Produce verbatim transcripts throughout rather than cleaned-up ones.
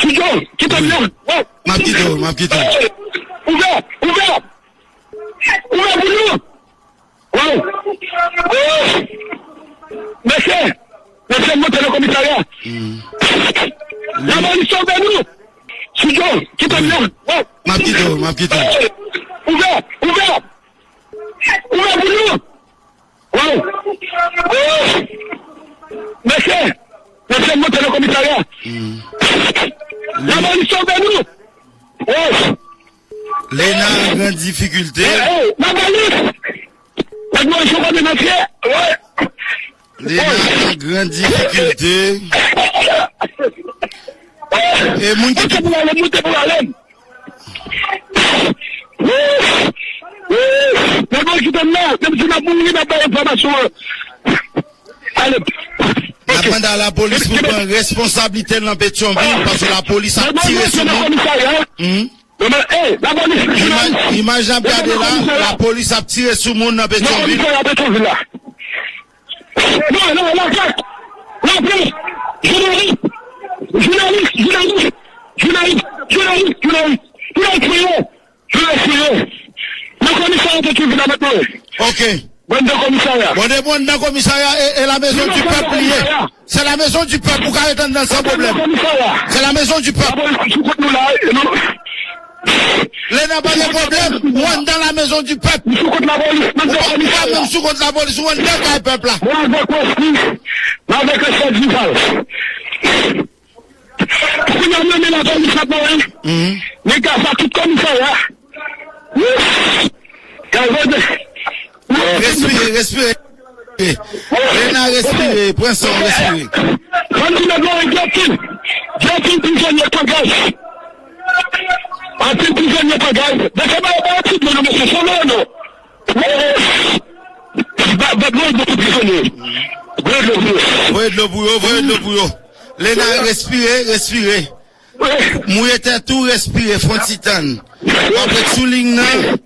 Sidjo, kite m la. Wè. M ap kite w, m ap kite w. Ouvè, ouvè. Ouvè pou nou. Wè. Mesye, mesye, monte nan komisarya. Lapolis sove nou. Sidjo, kite m la. Wè. M ap kite w, m ap kite w. Ouvè, ouvè. Ouvè pou nou. Wè. Mesye, mesye, monte nan komisarya. Lapolis sove nou. Wè. Lena an gran difikilte. Lapolis. Nèg mwen sou kote nan fye. Wè. Lena an gran difikilte. E moun ki... Moute pou ale, moute pou ale. Nèg mwen kite m la, menm si n ap mouri, n ap bay enfòmasyon an. Ale. N ap mande a lapolis pou pran responsablite l nan Petyonvil, paske lapolis ap tire sou moun. Imaj, imaj n ap gade la, lapolis ap tire sou moun nan Petyonvil. Non, non, lakay, laprès, jounalis, jounalis, jounalis, jounalis, jounalis, jounalis, jounalis, jounalis, jounalis, nan komisarya Petyonvil la mentnan. Ok. Bann de komisarya. Bon, de moun nan komisarya e, e la maison du peuple li ye. C'est la maison du peuple, ou ka ret anndan san pwoblèm. C'est la maison du peuple. Lena pa gen pwoblèm, ou anndan la maison du peuple. Ou pa, ou pa menm sou kont lapolis, ou anndan kay pèp la. Mwen avèk Westy, mwen avèk Richard Duval. Pou nou mennen lapolis la pou wè. Nèg sa tout komisarya. Respire, respire. Lena, respire, pran san w, respire. Ban m di nèg yo, gen anpil, gen anpil prizonye pran gaz. Anpil prizonye pran gaz. Mesye, ba yo, ba yo ti dlo, non, mesye, se dlo, non. Ba, ba dlo, dlo pou prizonye. Voye dlo pou yo. Voye dlo pou yo, voye dlo pou yo. Lena, respire, respire. Mouye tèt ou, respire, fon ti tann. W ap ret sou liy nan.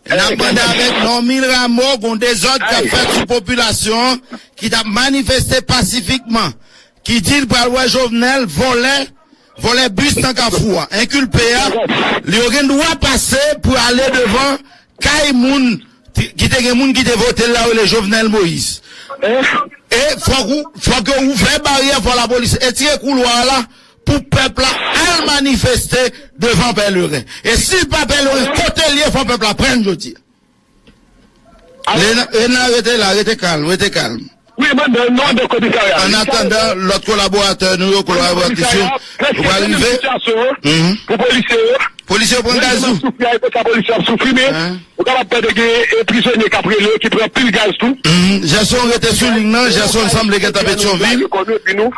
N ap mande avèk Normil Rameau, gon dezòd k ap fèt sou popilasyon an ki t ap manifeste pasifikman, ki di l pral wè Jovenel, vòlè, vòlè bis nan Kafou a, enkilpe a, li yo gen dwa pase pou ale devan kay moun ti-, ki te gen moun ki te vote l la, yo rele Jovenel Moïse. E fòk ou, fòk yo ouvè baryè, fò lapolis etire koulwa a la, pou pèp la al manifeste devan Pèleren. E si l pa Pèleren, kote l ye, fò pèp la pran l jodi a. Lena, Lena, rete la, rete kalm, rete kalm. Wi, mwen, non, non, de komisarya. An atandan, lòt kolaboratè nou yo, kolaboratris yo, yo pral rive. Pou polisye yo. Polisye yo pran gaz tou. Soufri, ay, konsa polisye ap soufri, men ou kapab tande gen, e, prizonye k ap rele yo, ki pran pil gaz tou. Jason, rete sou liy nan, Jason sanble gentan Petyonvil. Epi nou,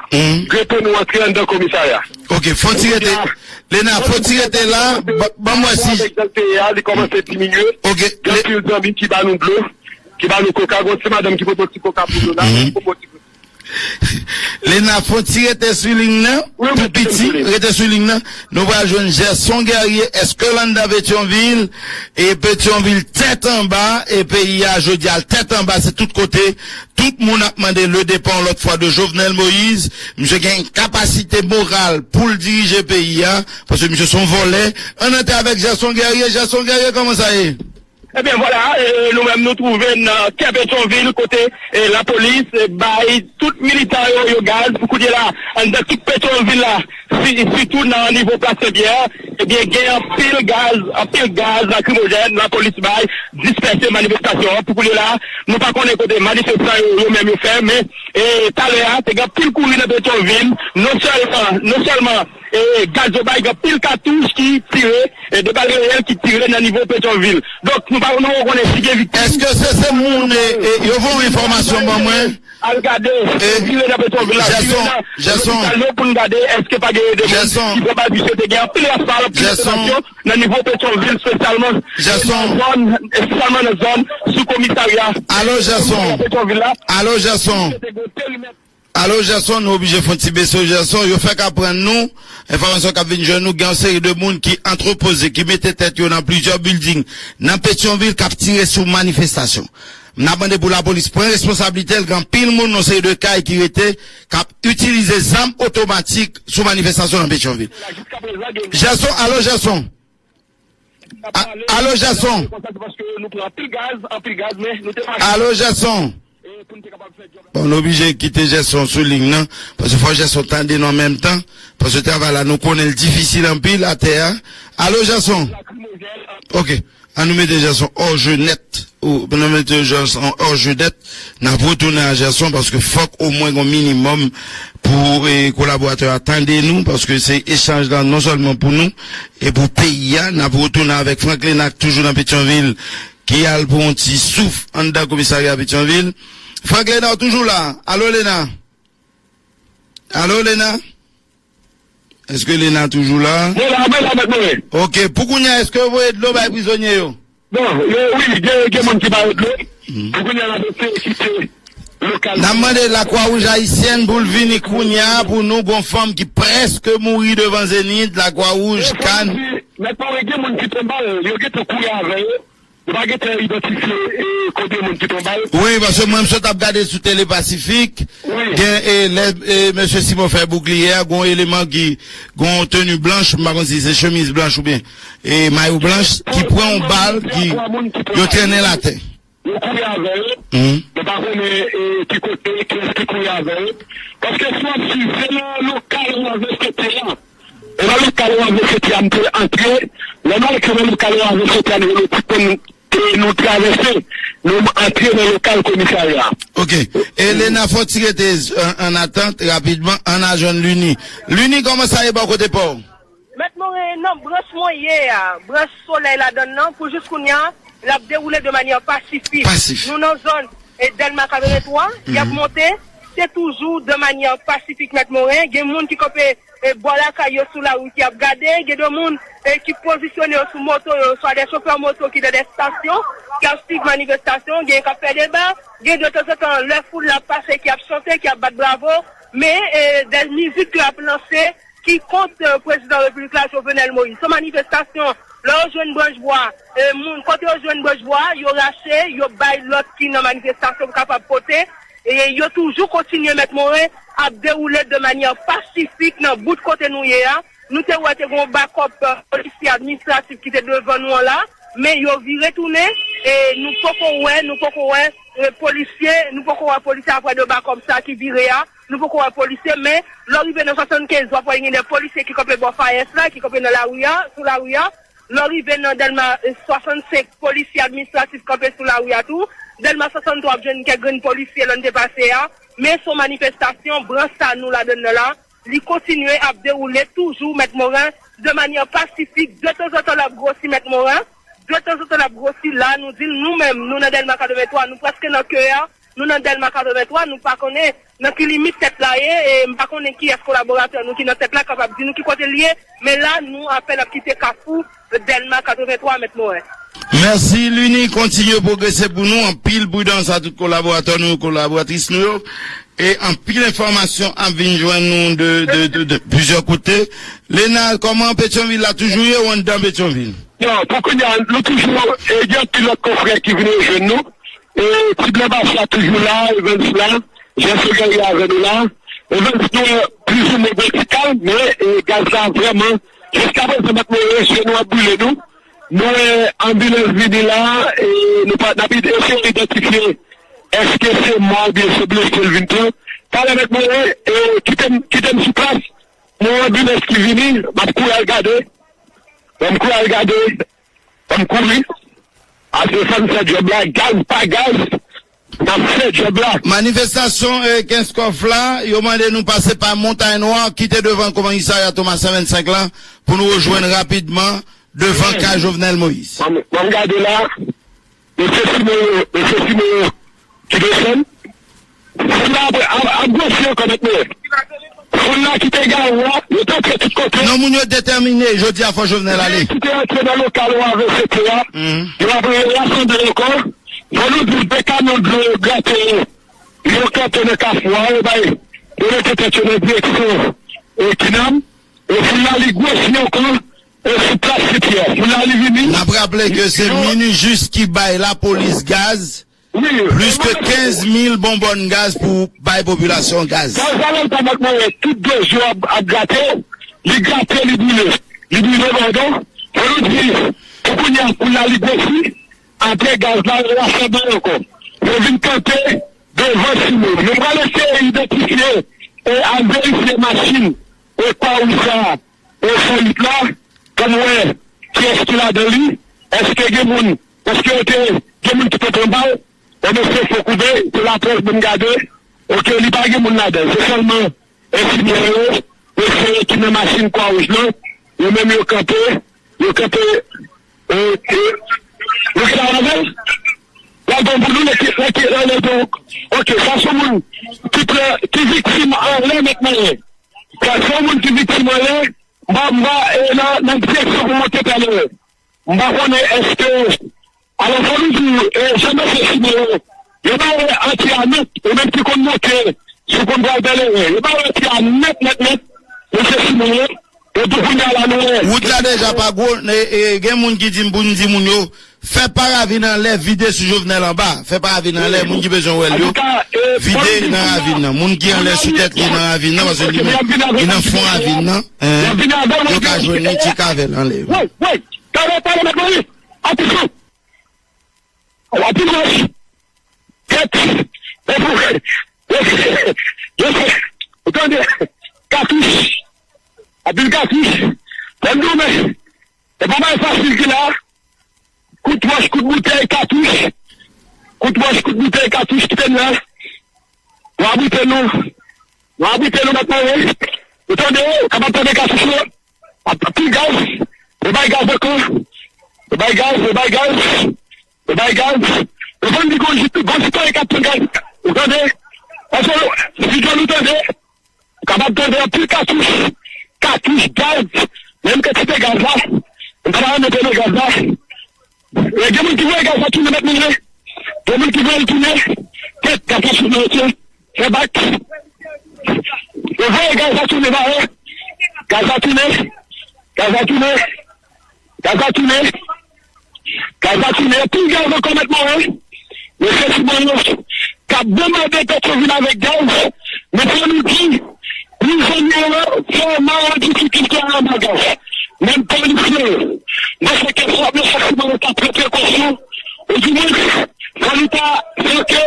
gete nou antre anndan komisarya. Ok, fò ti rete. Lena, fò ti rete la, ba-, ban m wè si. Avèk jan l te ye a, li kòmanse diminye. Ok. Gen anpil zanmi ki ba nou dlo, ki ba nou koka, gon ti madanm ki pote yon ti koka pou nou la, pote yon ti Lena, fò ti rete sou liy nan, tou piti, rete sou liy nan. Nou pral jwenn Gerson Guerrier, èske l anndan Petyonvil, e Petyonvil tèt anba, e peyi a jodi a tèt anba, se tout kote, tout moun ap mande le départ yon lòt fwa de Jovenel Moïse, misye gen kapasite moral pou l dirije peyi a, paske misye se yon vòlè. Ann antre avèk Gerson Guerrier, Gerson Guerrier, kòman sa ye? Ebyen, vwala, e, nou menm nou twouve n nan kè Petyonvil, kote, e, lapolis, e, bay tout militan yo, yo gaz. Pou kounye la, anndan tout Petyonvil la, si-, sitou nan nivo Plas Senpyè, ebyen, gen anpil gaz, anpil gaz lakrimojèn, lapolis bay, dispèse manifestasyon an. Pou kounye la, nou pa konnen kote manifestan yo, yo menm yo fè, men, e, talè a, te gen anpil kouri nan Petyonvil, non sèlman, non sèlman e, gaz yo bay, gen pil katouch ki tire, e, de bal reyèl ki tire nan nivo Petyonvil. Donk, nou pa, nou poko konnen si gen viktim. Èske se, se moun, e, e, yo voye enfòmasyon ban mwen? Al gade, e, vire nan Petyonvil la, vire nan lopital yo pou n gade èske pa gen de moun ki pran bal, piske te gen anpil rafal, anpil detonasyon nan nivo Petyonvil, espesyalman nan zòn, espesyalman nan zòn sou komisarya. Alo, Jason. Petyonvil la. Alo, Jason. Te gen perimèt Alo, Jason, nou oblije fè yon ti bese, Jason. Yo fèk aprann nou, enfòmasyon k ap vin jwenn nou, gen yon seri de moun ki antrepoze, ki mete tèt yo nan plizyè bilding nan Petyonvil k ap tire sou manifestasyon. N ap mande pou lapolis pran responsablite l, gen anpil moun nan seri de kay ki rete, k ap itilize zam otomatik sou manifestasyon nan Petyonvil. Jèson, alo Jèson. A- Alo Jèson. Alo Jèson. Bon, nou oblije kite Jèson sou liy nan, paske fò Jèson tande nou an menm tan, paske travay la nou konnen l difisil anpil atè a. Alo Jèson. Ok. An nou mete Jèson hors jeu nèt. Ou, nou mete Jèson hors jeu nèt. N ap retounen a Jèson paske fòk omwen gon minimòm pou e, kolaboratè a tande nou, paske se echanj la non sèlman pou nou e pou peyi a. N ap retounen avèk Frank Lena k toujou nan Petyonvil, ki al pran yon ti souf anndan komisarya Petyonvil. Frank Lena, w toujou la? Alo Lena? Alo Lena? Èske Lena toujou la? Mwen la, mwen la, mèt mwen. Ok, pou kounye a, èske yo voye dlo bay prizonye yo? Bon, yo, wi, gen, gen moun ki ba yo dlo. Pou kounye a, n ap eseye kite lokal. N ap mande Lakwa Wouj Ayisyèn pou l vini kounye a pou nou gon fanm ki prèske mouri devan Zenith, Lakwa Wouj, Kan. Mèt mwen, gen moun ki pran bal, yo gentan kouri avè yo. Yo pa gentan idantifye e, konbyen moun ki pran bal. Wi, paske mwen, m sot ap gade sou Tele Pasifik. Wi. Gen e, lè e, mesye Simon fè boukliye a, gon eleman ki, gon teni blanch, m pa konn si se chemiz blanch oubyen e mayo blanch, ki pran yon bal, ki yo trennen l atè. Yo kouri avè yo. Yo pa konnen e, ki kote, kiyès ki kouri avè yo. Paske si w ap swiv, se nan lokal ou avè sete a. E nan lokal ou avè sete a, m te antre. Lè m antre nan lokal ou avè sete a, nou, nou, nou, nou travèse, nou antre nan lokal komisarya. Ok. Elena, fò ti rete an, an atant rapidman, ann a jwenn Lini. Lini, kòman sa ye bò kote pa w? Mèt Moren, nan branch mwen ye a, branch Solèy ladann nan, pou jis kounye a, l ap dewoule de manyè pasifik. Pasif. Nou nan zòn e, Dèlma katrevenntwa, y ap monte, se toujou de manyè pasifik, Mèt Moren. Gen moun ki kanpe e, bò lakay yo sou lari ki ap gade, gen de moun e, ki pozisyone yo sou moto yo, swa de chofè moto ki nan de estasyon, ki ap swiv manifestasyon, gen k ap fè deba, gen de tanzantan lè foul la ap pase ki ap chante, ki ap bat bravo, men e, de mizik ki ap lanse, ki kont e, prezidan repiblik la, Jovenel Moïse. Se manifestasyon, lè yo jwenn branch bwa, e, moun, kote yo jwenn branch bwa, yo rache, yo bay lòt ki nan manifestasyon pou kapab pote. E yo toujou kontinye, Mèt Moren, ap dewoule de manyè pasifik nan bout kote nou ye a. Nou te wè te gen yon bakòp e, polisye administratif ki te devan nou an la, men yo vire tounen, e nou poko wè, nou poko wè e, polisye, nou poko wè polisye apre de bakòp sa ki vire a. Nou poko wè polisye, men lè w rive nan swasannkenz, w ap wè gen de polisye ki kanpe bò Fayès la, ki kanpe nan lari a, sou lari a. Lè w rive nan Dèlma e, swasannsenk, polisye administratif kanpe sou lari a tou. Dèlma swasanntwa, w ap jwenn kèk grenn polisye lè n te pase a. Men se yon manifestasyon, branch sa nou ladann nan la, li kontinye ap dewoule toujou, Mèt Moren, de manyè pasifik. De tanzantan, l ap gwosi, Mèt Moren. De tanzantan, l ap gwosi. La, nou di l, nou menm, nou nan Dèlma katrevenntwa, nou prèske nan kè a. Nou nan Dèlma katrevenntwa, nou pa konnen nan ki limit tèt la ye, e m pa konnen kiyès kolaboratè nou ki nan tèt la kapab di nou ki kote l ye, men la, nou apèn ap kite kafou Dèlma katrevenntwa, Mèt Moren. Mèsi, Lini, kontinye pwogrese pou nou, anpil pridans a tout kolaboratè nou, kolaboratris nou yo, e anpil enfòmasyon ap vin jwenn nou de, de, de, de plizyè kote. Lena, kòman Petyonvil la toujou ye ou anndan Petyonvil? Non, pou kounye a, nou toujou, e, gen anpil lòt konfrè ki vin rejwenn nou. E, Ti Blan Bas la toujou la, Evans la, Jèso Gary avè nou la. Evans nou wè plizoumwen gon ti kalm, men, e, gaz la vrèman, jiskaprezan, Mèt Moren, je nou ap brile nou. Nou wè anbilans vini la, e, nou pa, n ap eseye idantifye èske se mò oubyen se blese l vin pran. Talè, Mèt Moren, e, kite m, kite m sou plas, mwen wè anbilans ki vini, m ap kouri al gade. Ban m kouri al gade. Ban m kouri. Ase fò n fè djòb la, gaz pa gaz, n ap fè djòb la. Manifestasyon e, Kenskòf la, yo mande nou pase pa Montay Nwa, kite devan komisarya Thomas san vennsenk la, pou nou rejwenn rapidman devan kay Jovenel Moïse. Ban m, ban m gade la. Mesye Simeon, mesye Simeon ki desann. Foul la ap, ap, ap gwosi ankò, Mèt Moren. Foul la ki te gawou a, yo t antre tout kote. Non, moun yo detèmine, jodi a fò Jovenel ale. Ki te antre nan lokal ou avè sete a, yo ap rasanble ankò. Fò nou di w de kamyon dlo yo grate yo. Yo kanpe nan kafou a, yo bay, yo mete tèt yo nan direksyon, e, Kinam. E foul la li gwosi ankò, e, sou plas Sipyè. Foul la li vini. N ap raple ke se Minijis ki bay lapolis gaz. Plis ke kenz mil bonbòn gaz pou bay popilasyon gaz. Gaz la menm pa mèt mwen wè tout de zye ap, ap grate, li grate, li brile, li brile pardon. Fò nou di, pou kounye a, koul la li gwosi, apre gaz la, yo rasanble ankò. Yo vin kanpe devan Simon. Nou pral eseye idantifye e al verifye machin e kwa wouj sa a. E fè lit la, pou m wè kiyès ki ladan li, èske gen moun, èske yo te, gen moun ki te pran bal, e mesye fò koube, se laprès ban m gade, oke, li pa gen moun ladan, se sèlman enfimyè yo, mesye ki nan machin kwa wouj lan, yo menm yo kanpe, yo kanpe, e, e, nou ki la avè l, la bon pou nou, lè ki, lè ki, lè, lè, donk, oke, sa se moun ki pran, ki viktim anlè mèt manyen, sa se moun ki viktim anlè, M pa, m pa, e, nan, nan direksyon pou monte talè. M pa konnen èske, alò, fò nou di, e, jan mesye Simon yo, yo ba wè antre a nèt, ou menm ki konn monte, si w konn pral talè, yo ba wè antre a nèt, nèt, nèt, mesye Simon yo, epi kounye a la nou wè. Wout la deja pa gwo, e, e, gen moun ki di m pou n di moun yo, fè paravin anlè, vide sou Jovenel anba. Fè paravin anlè, moun ki bezwen wè l yo, vide nan ravin nan. Moun ki anlè sou tèt li nan ravin nan, paske li menm, li nan fon ravin nan, en, yo ka jwenn li, tcheke avè l anlè. Wi, wi, talè, talè, mèt Mori. Atansyon. Anpil wòch. Tèt. Ou tande? Katouch. Anpil katouch. Fò n goumen. E pa bagay fasil ki la. Kout wòch, kout boutèy, katouch. Kout wòch, kout boutèy, katouch, kite n la. Nou abrite nou. Nou abrite nou, mèt mwen. Ou tande? Ou kapab tande katouch yo. Ap, ap pil gaz. Yo bay gaz ankò. Yo bay gaz, yo bay gaz. Yo bay gaz. Yo konn di gon jit, gon sitwayen k ap pran gaz. Ou tande? Èske yo, si zòn ou tande? Ou kapab tande anpil katouch, katouch, gaz, menm kantite gaz la, m pa ta renmen tande gaz la. E gen moun ki voye gaz la tounen, mèt mwen. Gen moun ki voye l tounen, kèt, gaz la tounen, mesye. Fè bak. Yo voye gaz la tounen, ba yo. Gaz la tounen. Gaz la tounen. Gaz la tounen. Gaz la tounen. Anpil gaz ankò, mèt mwen. Mesye Simon yo k ap bonbade Petyonvil avèk gaz, men fò nou di, prizonye yo vrèman an difikilte anba gaz. Menm polisye yo, nan sektè sa, mesye Simon yo ta pran prekosyon, oudimwens, fò nou ta fè ke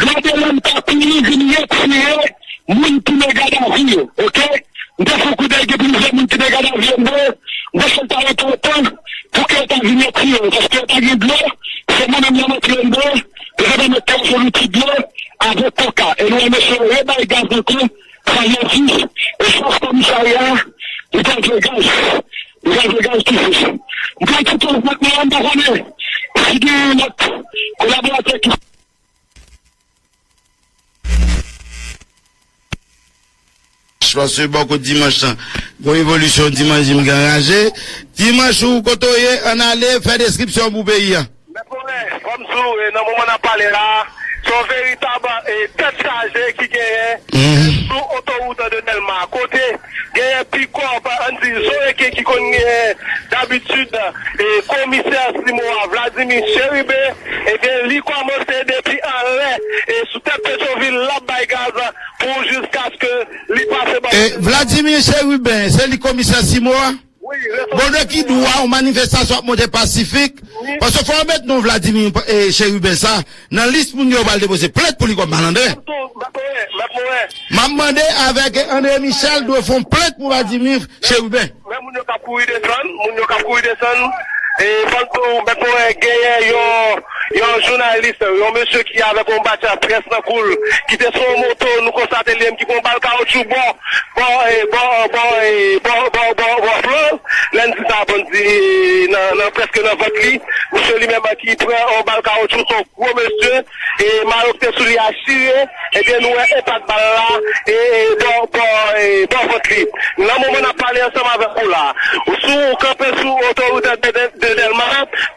dwa de lòm ta pini vin retire moun ki nan gadavi yo, oke? M te fè yon koudèy, gen plizyè moun ki nan gadavi anndan. M panse l ta enpòtan pou ke yo ta vin retire yo, paske yo pa gen dlo. Se mwen menm y ap antre anndan, yo ta pèmèt telefòn yon ti dlo avèk koka. E nou wè mesye yo rebay gaz ankò, sa yo di, e chèf komisarya a, li pral voye gaz. Li pral voye gaz toujou. M pral kite w, mèt mwen, m pa konnen si gen yon lòt kolaboratè ki Paske bò kot dimanch lan, gon evolisyon dimanch, di m gen raje. Dimanch ou kote w ye, ann ale, fè deskripsyon pou peyi a. Mèt Moren, kòm sou, e, nan moman n ap pale la, se yon veritab, e, tèt chaje ki genyen, e, sou otowout de Dèlma. Kote genyen pikòp, ann di, zoreke ki konn genyen dabitid, e, komisè Simowa, Vladimir Chérubin, ebyen, li kòmanse depi anlè, e, sou tèt Petyonvil, l ap bay gaz, pou jiskaske li pase bò. E, Vladimir Chérubin, se li komisè Simowa? Wi, bon, de ki dwa yon manifestasyon ap monte pasifik? Paske fò yo met non Vladimir, e, Chérubin sa nan lis moun yo pral depoze plent pou li kòm malandren. Mèt Moren, mèt Moren. M ap mande avèk André Michel dwe fè yon plent pou Vladimir Chérubin. Men moun yo k ap kouri desann, moun yo k ap kouri desann, e, fò n di w, mèt Moren, genyen yon, yon jounalis, yon mesye ki avèk yon batya pyès nan kou l, ki te sou yon moto, nou konstate li menm ki pran bal kawotchou bò, bò, e, bò, bò, e, bò, bò, bò, bò flan l. Lè n di sa, bon, n di, e, nan, nan, prèske nan vant li, mesye li menm ki pran yon bal kawotchou, se yon gwo mesye, e, mayo ki te sou li a chire, ebyen, nou wè enpak bal la, e, e, bò, bò, e, bò vant li. Nan moman n ap pale ansanm avèk ou la, sou, ou kanpe sou otowout de, de, de Dèlma,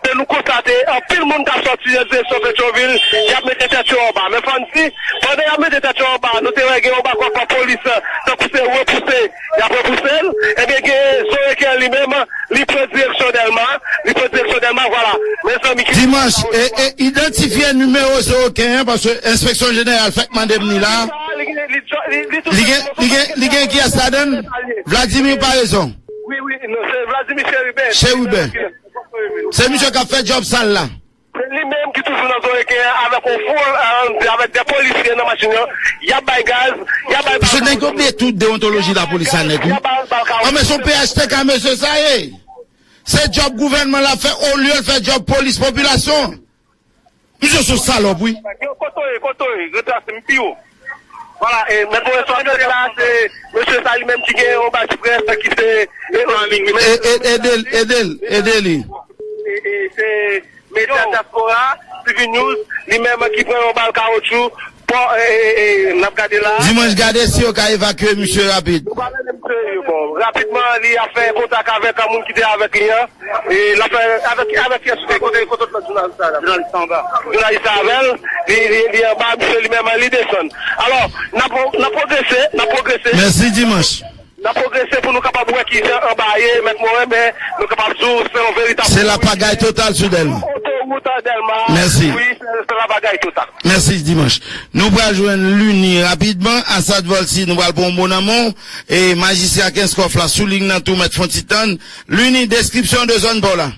ke nou konstate anpil moun k ap sòti nan direksyon Petyonvil, y ap mete tèt yo anba. Men fò n di, pandan y ap mete tèt yo anba, nou te wè gen yon bakòp polis, tankou se repouse, y ap repouse l. Ebyen, gen Zoe Kerr li menm, li pran direksyon Dèlma, li pran direksyon Dèlma, vwala. Mezanmi, ki Dimanch, e, e, idantifye nimewo zewo kenz an, paske Enspeksyon Jeneral fèk mande m li la. Li gen, li gen, li gen kiyès ladan l? Vladimir Paraison. Wi, wi, non, se Vladimir Chérubin. Chérubin. Se misye k ap fè djòb sal la. Se li menm ki toujou nan Zorekenn an avèk yon foul, e, avèk de polisye nan machin yo. Y ap bay gaz, y ap bay bal. Paske nèg yo bliye tout deontoloji lapolis la nèt, wi. Y ap bay bal kawoutchou. An, men se yon P H T K mesye sa ye. Se djòb gouvènman l ap fè olye l fè djòb polis popilasyon an. Misye se yon salòp, wi. Yo, kote w ye, kote w ye, retrase m pi wo. Vwala, e, mèt Moren sa w ap tande la, se mesye sa li menm ki gen yon bal ki pran, ki se, e, e, e, ede l, ede l, ede li. E, e, se medya dyaspora, T V News, li menm ki pran yon bal kawotchou, pò, e, e, e, n ap gade la. Dimanch, gade si yo ka evakye misye rapid. Nou pa rele misye, bon, rapidman, li ap fè kontak avèk moun ki te avèk li an. E l ap fè avèk, avèk kiyès ou te kote, kote lòt jounalis la? Jounalis la anba. Jounalis la avè l, li, li, li anba, misye li menm, li desann. Alò, n ap, n ap pwogrese, n ap pwogrese. Mèsi, Dimanch. N ap pwogrese pou nou kapab wè kijan anba ye, mèt Moren, men nou kapab di w se yon veritab. Se lapagay total sou Dèlma. Otowout Dèlma. Mèsi. Wi, se, se lapagay total. Mèsi, Dimanch. Nou pral jwenn Luni rapidman. Asad Volcy, nou pral pran yon bon nan men w. E majistra Kenskòf la sou liy nan tou, mèt fè yon ti tann. Luni, deskripsyon de zòn pa w la.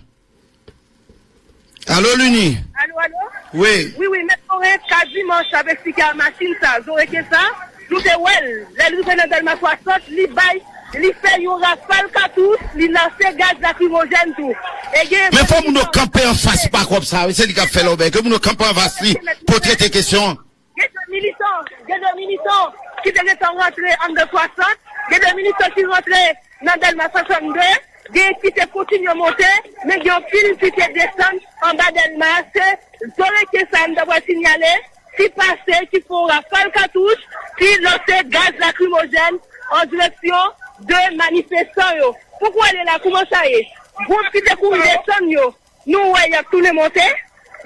Alo, Luni? Alo, alo? Wi. Wi, wi, mèt Moren, ka Dimanch ap esplike a machin sa, Zorekenn sa, nou te wè l. Lè l rive nan Dèlma swasant, li bay, li fè yon rafal katouch, li lanse gaz lakrimojèn tou. E gen... Men fò moun yo kanpe anfas pakòp sa, wi, se li k ap fè lòbèy. Ke moun yo kanpe anfas li pou trete kesyon an. Gen de militan, gen de militan ki te gentan rantre anndan swasant, gen de militan ki rantre nan Dèlma swasannde, gen ki te kontinye monte, men gen anpil ki te desann anba Dèlma. Se Zorekenn sa m ta pral sinyale, ki pase, ki fè yon rafal katouch, ki lanse gaz lakrimojèn an direksyon de manifestan yo. Pou kwè la, kouman sa ye? Gwoup ki te kouri desann yo, nou wè y ap tounen monte,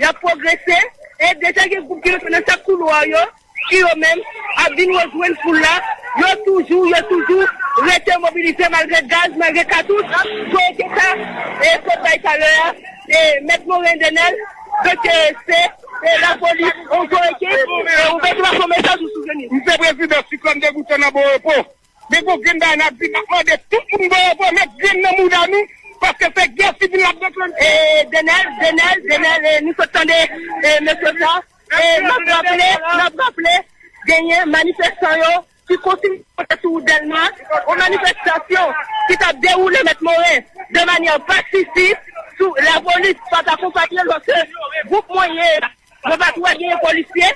y ap pwogrese, e deja gen gwoup ki rantre nan chak koulwa yo, ki yo menm ap vin rejwenn foul la, yo toujou, yo toujou rete mobilize malgre gaz, malgre katouch, Zorekenn sa, e sot bay talè a, e mèt Moren Denel, donk, e se, e lapolis, on Zorekenn, e ou bezwen pase yon mesaj ou souvni. M se prezidan Siklòn Degoutan nan Bon Repo. Men gon grenn bagay n ap di, n ap mande tout moun Bon Repo met grenn nan mouda nou, paske se gè sivil n ap deklanche. E Denel, Denel, Denel, e nou sot tande, e mesye sa, e n ap raple, n ap raple, genyen manifestan yo ki kontinye monte sou wout Dèlma, yon manifestasyon ki t ap dewoule mèt Moren de manyè pasifik, sou lapolis pa t akonpaye l, paske gwoup mwen ye, mwen pa t wè genyen polisye,